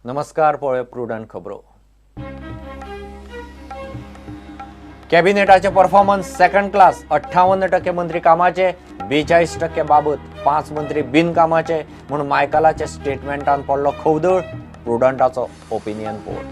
नमस्कार, पळय प्रुडंट खबरो. कॅबिनेटाचे परफॉर्मन्स सेकंड क्लास. 58% मंत्री कामाचे, 42% बाबत, 5 मंत्री बिनकामाचे म्हूण मायकलाच्या स्टेटमेंटान पडलो खवदळ. प्रुडंटाचो ओपिनियन पोल.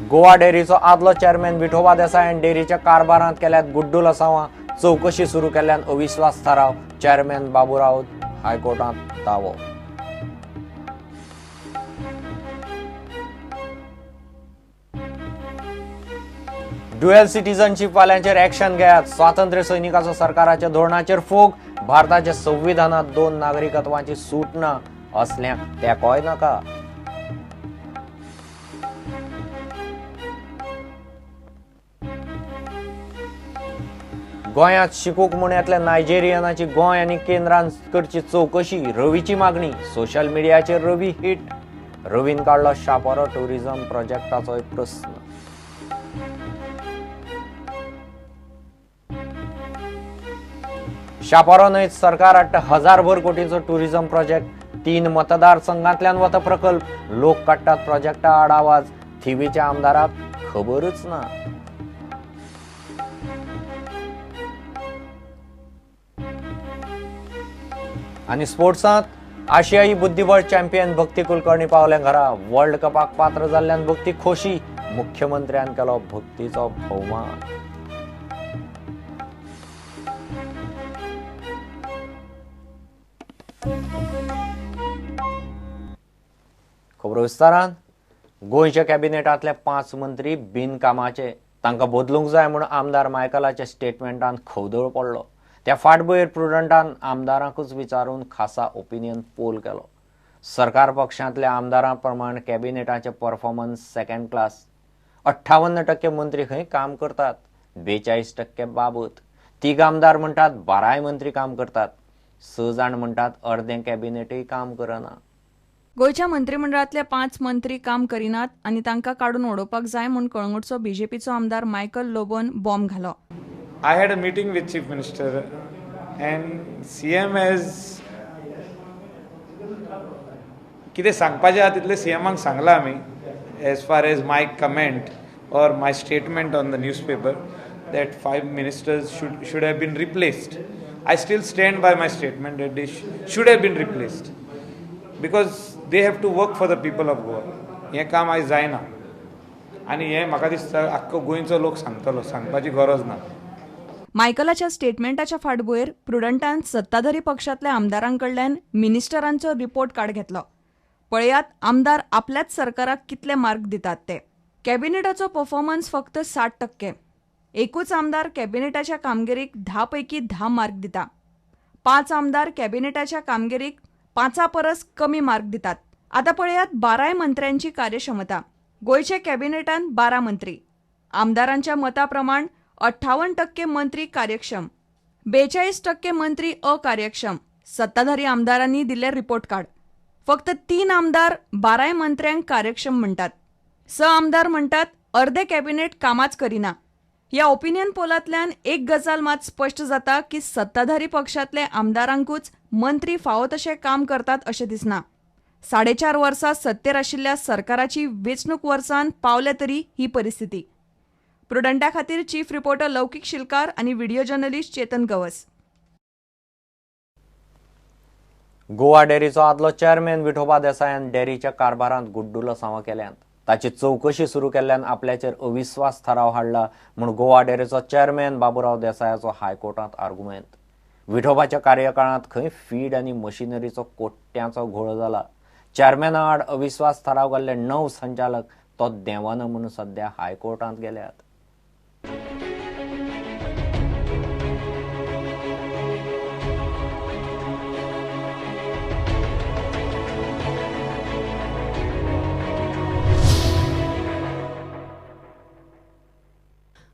गोवा डेअरीचो आदलो चेअरमॅन विठोबा देसायान डेअरीच्या कारभारांत केल्यात गुड्डूल असावां. चवकशी सुरू केल्ल्यान अविश्वास थाराव. चेअरमॅन बाबूराव हायकोर्टांत दावो. ड्युएल सिटीजनशीप वाल्यांचेर एक्शन घेयात. स्वातंत्र्य सैनिकाचो सरकाराच्या धोरणाचेर फोग. भारताच्या संविधानात 2 नागरिकत्वाची सूट ना, असल्यांक तेंकोय नाका. गोंयांत शिकूंक म्हूण येतल्या नायजेरियनाची गोंय आनी केंद्रान करची चवकशी, रवीची मागणी. सोशल मिडियाचेर रवी हिट. रवीन काडलो शापोरो टुरिझम प्रोजेक्टाचोय प्रस्न. शापोरो न्हंयत सरकार हाडटा 1000 कोटींचो टुरिझम प्रोजेक्ट. 3 मतदारसंघांतल्यान वता प्रकल्प. लोक काडटात प्रोजेक्टा आड आवाज. थिवीच्या आमदाराक खबरूच ना. आनी स्पोर्ट्सांत आशियाई बुद्धिबळ चॅम्पियन भक्ती कुलकर्णी पावले घरा. वर्ल्ड कपाक पात्र जाल्ल्यान भक्ती खोशी. मुख्यमंत्र्यान केलो भक्तीचो भोवमान. खबरो विस्तारान. गोंयच्या कॅबिनेटांतले 5 मंत्री बिनकामाचे, तांकां बदलूंक जाय म्हूण आमदार मायकलाच्या स्टेटमेंटान खवदळ पडलो. त्या फाटभुंयेर प्रुडंटान आमदारांकूच विचारून खासा ओपिनियन पोल केलो. सरकार पक्षांतल्या आमदारां प्रमाण कॅबिनेटाचे परफॉर्मन्स सेकंड क्लास. 58% मंत्री खंय काम करतात, 42% बाबत. 3 आमदार म्हणटात 12 मंत्री काम करतात. 6 जाण म्हणटात अर्दें कॅबिनेटय काम करना. गोंयच्या मंत्रिमंडळांतले 5 मंत्री काम करिनात आनी तांकां काडून उडोवपाक जाय म्हूण कळंगूटचो बीजेपीचो आमदार मायकल लोबोन बॉम्ब घालो. I had a meeting with Chief Minister and CM has कितें सांगपाचें आहा तितलें CMांक सांगलां आमी. As far as my comment or my statement on the newspaper that 5 ministers should have been replaced. I still stand by my statement that they should have been replaced because they have to work for the people of Goa. हें काम आयज जायना आनी हें म्हाका दिसता आख्खो गोंयचो लोक सांगतलो, सांगपाची गरज ना. मायकलाच्या स्टेटमेंटाच्या फाटभुंयेर प्रुडंटान सत्ताधारी पक्षांतल्या आमदारांकडल्यान मिनिस्टरांचो रिपोर्ट कार्ड घेतलो. पळयात आमदार आपल्याच सरकाराक कितले मार्क दितात ते. कॅबिनेटाचो परफॉर्मन्स फक्त 60%. एकूच आमदार कॅबिनेटाच्या कामगिरीक 10 पैकी 10 मार्क दिता. 5 आमदार कॅबिनेटाच्या कामगिरीक 5 परस कमी मार्क दितात. आतां पळयात 12 मंत्र्यांची कार्यक्षमता. गोंयच्या कॅबिनेटान 12 मंत्री. आमदारांच्या मता प्रमाण 58% मंत्री कार्यक्षम, 42% मंत्री अकार्यक्षम. सत्ताधारी आमदारांनी दिले रिपोर्ट कार्ड. फक्त 3 आमदार 12 मंत्र्यांक कार्यक्षम म्हणटात. 6 आमदार म्हणटात अर्दे कॅबिनेट कामाच करिना. ह्या ओपिनियन पोलांतल्यान एक गजाल मात स्पश्ट जाता की सत्ताधारी पक्षांतले आमदारांकूच मंत्री फावो तशें काम करतात अशें दिसना. 4.5 वर्सां सत्तेर आशिल्ल्या सरकाराची वेंचणूक वर्सान पावले तरी ही परिस्थिती. प्रुडंटा खातीर चीफ रिपोर्टर लौकिक शिलकार आनी व्हिडिओ जर्नलिस्ट चेतन गवस. गोवा डेअरीचो आदलो चेअरमॅन विठोबा देसायान डेअरीच्या कारभारांत गुड्डुलसांवां केल्यांत. ताची चवकशी सुरू केल्ल्यान आपल्याचेर अविश्वास थाराव हाडला म्हूण गोवा डेअरीचो चेअरमॅन बाबूराव देसायाचो हायकोर्टांत आर्गुमेंत. विठोबाच्या कार्यकाळांत खंय फीड आनी मशिनरीचो कोट्यांचो घोळ जाला. चेअरमॅना आड अविश्वास थाराव घाल्ले 9 संचालक तो देंवना म्हूण सद्या हायकोर्टांत गेल्यात.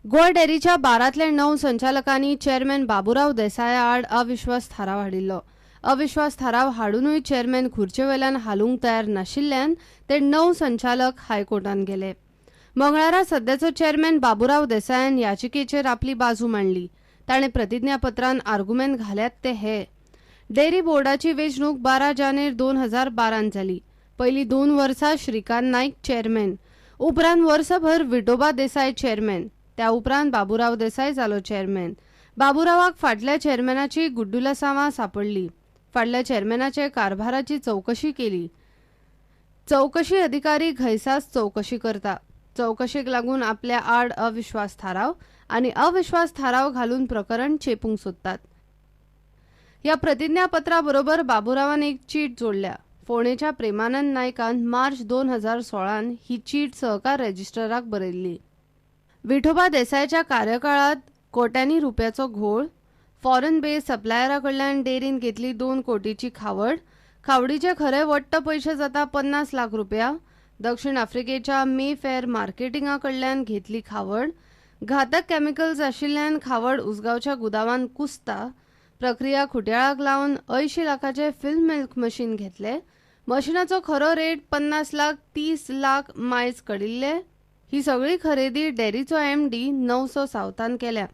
गोवा डेअरीच्या 12तल्या 9 संचालकांनी चेअरमॅन बाबूराव देसाया आड अविश्वास थाराव हाडिल्लो. अविश्वास थाराव हाडुनूय चेअरमॅन खुर्चे वेल्यान हालूंक तयार नाशिल्ल्यान ते 9 संचालक हायकोर्टांत गेले. मंगळारा सद्याचो चेअरमॅन बाबूराव देसायान याचिकेचेर आपली बाजू मांडली. ताणें प्रतिज्ञापत्रान आर्गुमेंत घाल्यात ते हे. डेअरी बोर्डाची वेंचणूक 12 जानेर 2012 जाली. पयलीं 2 वर्सां श्रीकांत नायक चेअरमॅन, उपरांत वर्सभर विठोबा देसाय चेअरमॅन, त्या उपरांत बाबुराव देसाय जालो चेअरमॅन. बाबुरावाक फाटल्या चेअरमॅनाची गुड्डुलसांवां सापडली. फाटल्या चेअरमॅनाचे कारभाराची चवकशी केली. चवकशी अधिकारी घैसास चवकशी करता. चवकशेक लागून आपल्या आड अविश्वास थाराव आनी अविश्वास थाराव घालून प्रकरण चेपूंक सोदतात. ह्या प्रतिज्ञापत्रा बरोबर बाबुरावान एक चीट जोडल्या. फोंडेच्या प्रेमानंद नायकान मार्च 2016 ही चीट सहकार रजिस्ट्राराक बरयल्ली. विठोबा देसायच्या कार्यकाळात कोट्यांनी रुपयाचो घोळ, फॉरेन बेस सप्लायरा कडल्यान डेअरीन घेतली 2 कोटीची खावड, खावडीचे खरे वट्ट पयशे जाता 50 लाख रुपया, दक्षिण आफ्रिकेच्या मे फेअर मार्केटिंगा कडल्यान घेतली खावड, घातक केमिकल्स आशिल्ल्यान खावड उसगांवच्या गुदावान कुसता, प्रक्रिया खुट्याळाक लावन 80 लाखाचे फिल्म मिल्क मशीन घेतले, मशिनाचो खरो रेट 50 लाख 30 लाख मायज कडिल्ले. ही सगळी खरेदी डेअरीचो एमडी 900 सावतान केल्या.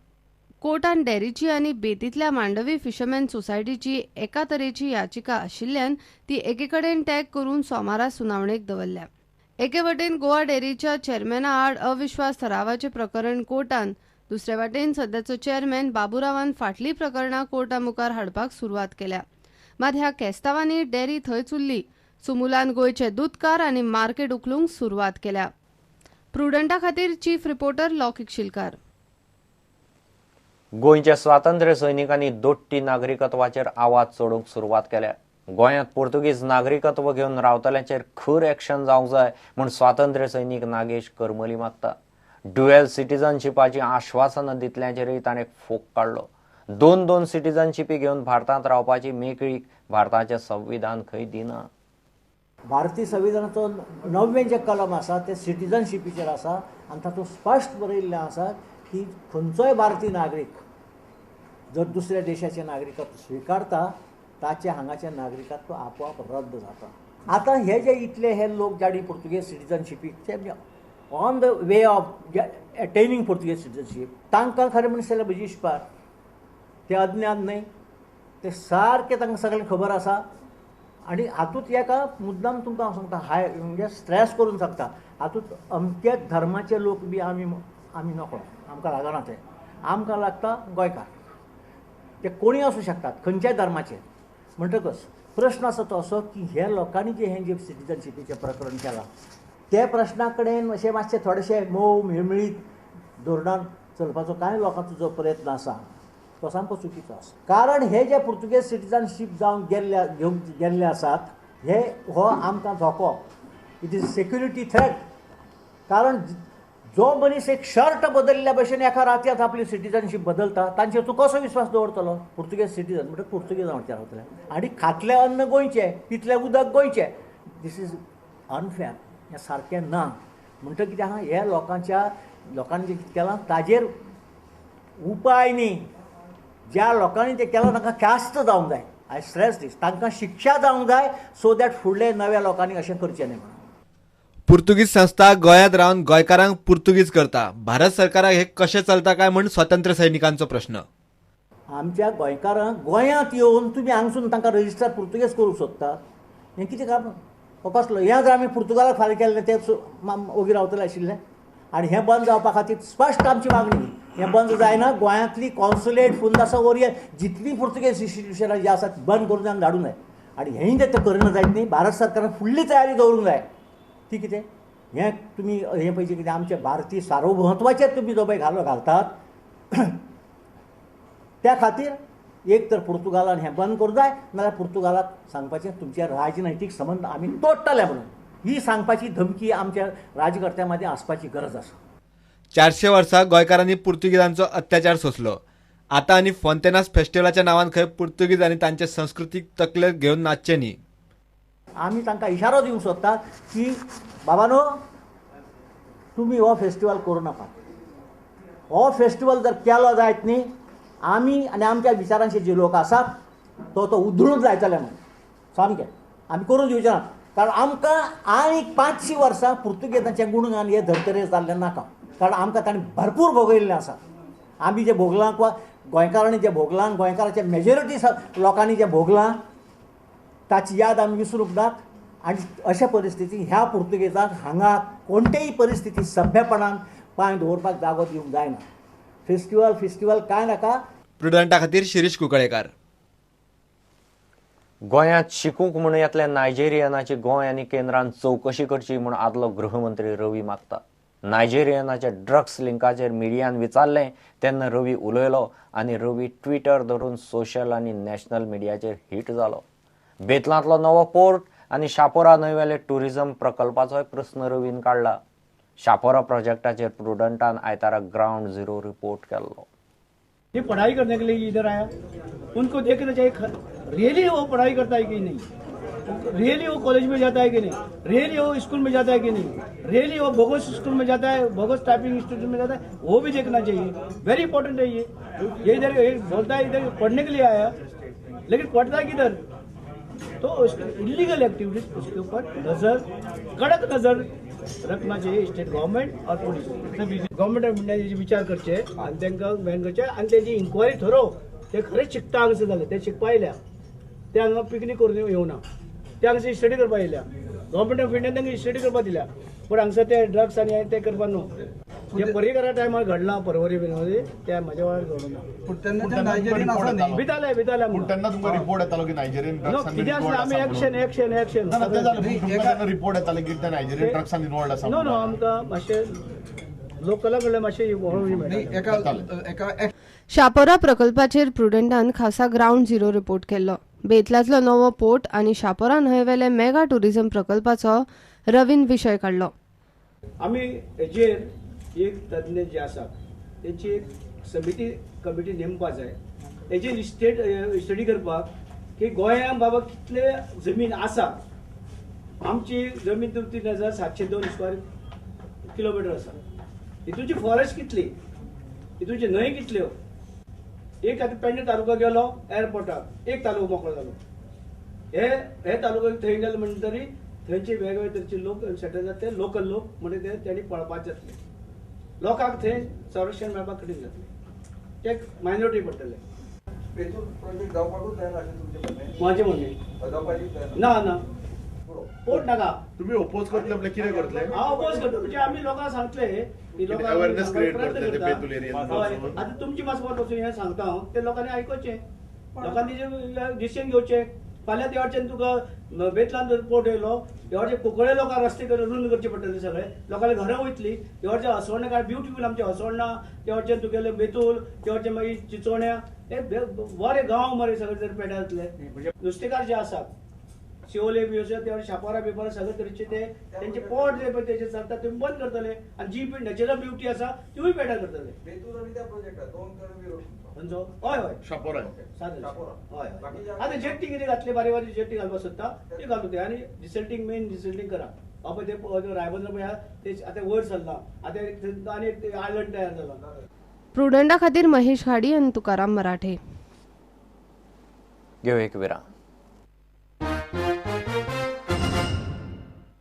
कोर्टान डेअरीची आनी बेतींतल्या मांडवी फिशरमॅन सोसायटीची एका तरेची याचिका आशिल्ल्यान ती एके कडेन टॅग करून सोमारा सुनावणेक दवरल्या. एके वटेन गोवा डेअरीच्या चेअरमॅना आड अविश्वास थारावाचें प्रकरण कोर्टान, दुसरे वाटेन सद्याचो चेअरमॅन बाबुरावान फाटलीं प्रकरणां कोर्टा मुखार हाडपाक सुरवात केल्या. मात ह्या केस्तावांनी डेअरी थंयच उरली. सुमुलान गोंयचे दुदकार आनी मार्केट उखलूंक सुरवात केल्या. प्रुडंटा खातीर चीफ रिपोर्टर लौकिक शिलकार. गोंयच्या स्वातंत्र्य सैनिकांनी दोट्टी नागरिकत्वाचेर आवाज चडोवंक सुरवात केल्या. गोंयांत पोर्तुगीज नागरिकत्व घेवन रावतल्यांचेर खर एक्शन जावंक जाय म्हूण स्वातंत्र्य सैनीक नागेश करमली मागता. ड्युएल सिटीजनशिपाची आश्वासनां दितल्यांचेरय ताणें फोग काडलो. 2-2 सिटीजनशिपी घेवन भारतांत रावपाची मेकळीक भारताचें संविधान खंय दिना. भारतीय संविधानाचो 9वें जें कलम आसा तें सिटीजनशिपीचेर आसा आनी तातूंत स्पश्ट बरयल्लें आसा की खंयचोय भारतीय नागरीक जर दुसऱ्या देशाचें नागरिकत्व स्विकारता ताचें हांगाचें नागरिकत्व आपोआप रद्द जाता. आतां हे जे इतले हे लोक जाणी पुर्तुगेज सिटीजनशिपीक ते on the way of attaining Portuguese citizenship तांकां खरें म्हणल्यार जाल्यार म्हजी इश्पार ते अज्ञान न्हय, ते सारकें तांकां सगळें खबर आसा. आनी हातूंत एका मुद्दाम तुमकां हांव सांगता, हाय म्हणजे स्ट्रेस करून सांगता, हातूंत अमक्याच धर्माचे लोक बी आमी आमी नकळो, आमकां लागना तें. आमकां लागता गोंयकार, ते कोणूय आसूं शकतात खंयच्याय धर्माचे. म्हणटकच प्रश्न आसा तो असो की ह्या लोकांनी जें हें जें सिटीजनशिपीचें प्रकरण केलां त्या प्रश्ना कडेन अशें मातशें थोडेशें मोव मिळमिळीत धोरणान चलपाचो कांय लोकांचो जो प्रयत्न आसा तो सामको चुकीचो आसा. कारण हे जे पुर्तुगेज सिटीजनशीप जावन गेल्ले घेवन गेल्ले आसात हे हो आमकां धोको, it is security threat. कारण जो मनीस एक शर्ट बदलल्या भशेन एका रातयांत आपली सिटीजनशीप बदलता तांचेर तूं कसो विस्वास दवरतलो? पुर्तुगेज सिटीजन म्हणटा पुर्तुगेजां वटेन रावतले आनी खातलें अन्न गोंयचें, पितलें उदक गोंयचें. This is unfair, हें सारकें ना. म्हणटा कितें आहा, ह्या लोकांच्या लोकांनी जें कितें केलां ताजेर उपाय न्ही, ज्या लोकांनी तें केलां तांकां ख्यास्त जावंक जाय. I stress दीस, तांकां शिक्षा जावंक जाय सो that फुडले नव्या लोकांनी अशें करचें न्हय म्हणून. पुर्तुगीज संस्था गोंयांत रावन गोंयकारांक पुर्तुगीज करता, भारत सरकाराक हे कशें चलता काय म्हूण स्वतंत्र सैनिकांचो प्रश्न. आमच्या गोंयकारांक गोंयांत येवन तुमी हांगसून तांकां रजिस्टर पुर्तुगेज करूंक सोदता, हें कितें काम? हो कसलो? हें जर आमी पुर्तुगालाक फारीक केल्लें तें ओगी रावतलें आशिल्लें. आनी हें बंद जावपा खातीर स्पश्ट आमची मागणी, हें बंद जायना. गोंयांतली कॉन्सुलेट फुंद आसा ओरियल जितलीं पुर्तुगेज इन्स्टिट्युशनां जीं आसात बंद करून जावन धाडूंक जाय. आनी हेंय तें करना जायत न्ही, भारत सरकारान फुडली तयारी दवरूंक जाय. ती कितें हें तुमी हें पळय कितें आमच्या भारतीय सार्वभौमत्वाचेर तुमी जो पळय घालो घालतात त्या खातीर एक तर पुर्तुगालान हें बंद करूंक जाय, नाजाल्यार पुर्तुगालाक सांगपाचें तुमचे राजनैतीक संबंद आमी तोडटले म्हणून. ही सांगपाची धमकी आमच्या राजकर्त्यां मदीं आसपाची गरज आसा. 400 वर्सां गोंयकारांनी पुर्तुगेजांचो अत्याचार सोंसलो. आतां आनी फोंतेनास फेस्टिवलाच्या नांवान खंय पुर्तुगीज आनी तांचे संस्कृतीक तकलेर घेवन नाचचे न्ही. आमी तांकां इशारो दिवंक सोदतात की बाबानो तुमी हो फेस्टिवल करूं नाका. हो फेस्टिवल जर केलो जायत न्ही आमी आनी आमच्या विचारांचे जे लोक आसात तो तो उधळून लायतले म्हणून सामकें आमी करूंक दिवचे ना. कारण आमकां आनीक 500 वर्सां पुर्तुगेजांचें गुणगान हे धर्तरेर जाल्लें नाका. कारण आमकां तांणी भरपूर भोगयल्लें आसा. आमी जें भोगलां वा गोंयकारांनी जें भोगलां, गोंयकारांच्या मेजॉरिटी लोकांनी जें भोगलां ताची याद आमी विसरूंक नात. आनी अशा परिस्थितीन ह्या पुर्तुगेजांक हांगा कोणतेय परिस्थिती सभ्यपणान पांय दवरपाक जागो दिवंक जायना. फेस्टिवल फेस्टिवल कांय नाका. प्रुडंटा खातीर शिरीष कुंकळेकार. गोंयांत शिकूंक म्हूण येतल्या नायजेरियनाची गोंय आनी केंद्रान चवकशी करची म्हूण आदलो गृहमंत्री रवी मागता. नायजेरियनाच्या ड्रग्स लिंकाचेर मिडियान विचारलें तेन्ना रवी उलयलो आनी रवी ट्विटर धरून सोशल आनी नॅशनल मिडियाचेर हिट जालो. बेतलांतलो नवो पोर्ट आनी शापोरा न्हंयवेले टुरिझम प्रकल्पाचोय प्रस्न रवीन काडला. शापोरा प्रोजेक्टाचेर प्रुडंटान आयतारा ग्रावंड झिरो रिपोर्ट केल्लो. ये पढ़ाई करने के लिए इधर आया, उनको देखना चाहिए रियली वो पढ़ाई करता है कि नहीं, रियली वो कॉलेज में जाता है कि नहीं, रियली वो स्कूल में जाता है कि नहीं, रियली वो बोगस स्कूल में जाता है, बोगस टाइपिंग इंस्टीट्यूट में जाता है, वो भी देखना चाहिए. वेरी इंपॉर्टेंट है ये. इधर ये बोलता है इधर पढ़ने के लिए आया, लेकिन पढ़ता है किधर? तो उसके इलीगल एक्टिविटीज उसके ऊपर नज़र, कड़क नज़र रखना चाहिए state government Aur police. Government of India विचार करचे आनी तांकां बॅन करचे आनी तेजी इन्क्वायरी थरोव ते खरेंच शिकता हांगासर जालें ते शिकपा येयल्या, ते हांगा पिकनीक करून येवना, ते हांगासर स्टडी करपा येयल्या. गव्हर्नमेंट ऑफ इंडियान तांकां स्टडी करपा दिल्या, पूण हांगासर ते ड्रग्स आनी ते करपा न्हू. जे पर्रीकरा टायमार घडलां परवरी बीन ते म्हाज्या वेळार घडूना. भिताले भिताले रिपोर्ट येतालो की नायजेरियन कितें आसलें आमी एक्शन एक्शन एक्शन रिपोर्ट येताले की नायजेरियन ड्रग्सान इन्वॉल्ड आसा. नो नो, आमकां मातशें लोकला कडल्यान मातशें मेळटा. शापोरा प्रकल्पाचेर प्रुडंटान खासा ग्रावंड झिरो रिपोर्ट केल्लो. बेतलांतलो नवो पोर्ट आनी शापोरा न्हंयवेले मेगा टुरिझम प्रकल्पाचो रवीन विशय काडलो. आमी हेजेर एक तज्ञ जे आसात तेची एक समिती कमिटी नेमपा जाय, तेजेर स्टेट स्टडी करपाक की गोंयांत बाबा कितले जमीन आसा. आमची जमीन 3702 स्क्वेअर किलोमिटर आसा, हितूची फॉरेस्ट कितली, हितूची न्हंय कितल्यो. एक आतां पेडणे तालुका गेलो एअरपोर्टाक, एक तालुको मोकळो जालो. हे हे तालुका थंय गेले म्हणटरी थंयचे वेगवेगळे तरेचे लोक सेटल जातले, लोकल लोक म्हणजे ते तेणी पळोवपाक जातले, लोकांक थंय संरक्षण मेळपाक कठीण जातलें, ते मायनॉरिटी पडटले. म्हाजें म्हणणें ना ना पोट नाका. तुम्ही ओपोज करतले म्हणजे कितें करतले? हांव ओपोज करता म्हणजे आमी लोकांक सांगतले, आतां तुमची मातसो वचून हें सांगता हांव, ते लोकांनी आयकुचें, लोकांनी डिसिजन घेवचें. फाल्यां ते वटेन तुका बेतलान जर पोर्ट येयलो, हे वटेन कुंकळे लोकांक रस्ते रुंद करचे पडटले, सगळे लोकांले घरां वयतली. हे वटेन असोळणें काय ब्युटिफूल आमचें असोळणा, ते वटेन तुगेले बेतूल, ते वटेन मागीर चिचोण्या, हे बरे गांव मरे सगळे जर पेड्यार जातले. नुस्तेकार जे आसात शिवोले बी अशे ते शापोरा बिपोरा सगळे तरेचे ते तेंचे पोट जे पळय तेजे चलता ते बंद करतले आनी जी पळय नॅचरल ब्युटी आसा तिवूय पेड्यार करतले. खंयचो? हय हय शापोरा सादें हय. आतां जेट्टी कितें घातली, बारीक बारीक जेट्टी घालपाक सोदता ती घालूं ते आनी डिसेल्टींग मेन डिसेल्टींग करा. पळय ते रायबंदर पळय ते आतां वयर सरलां, आतां आनी एक आयलंड तयार जाला. प्रुडंटा खातीर महेश घाडी आनी तुकाराम मराठे. घेवया एक विराम.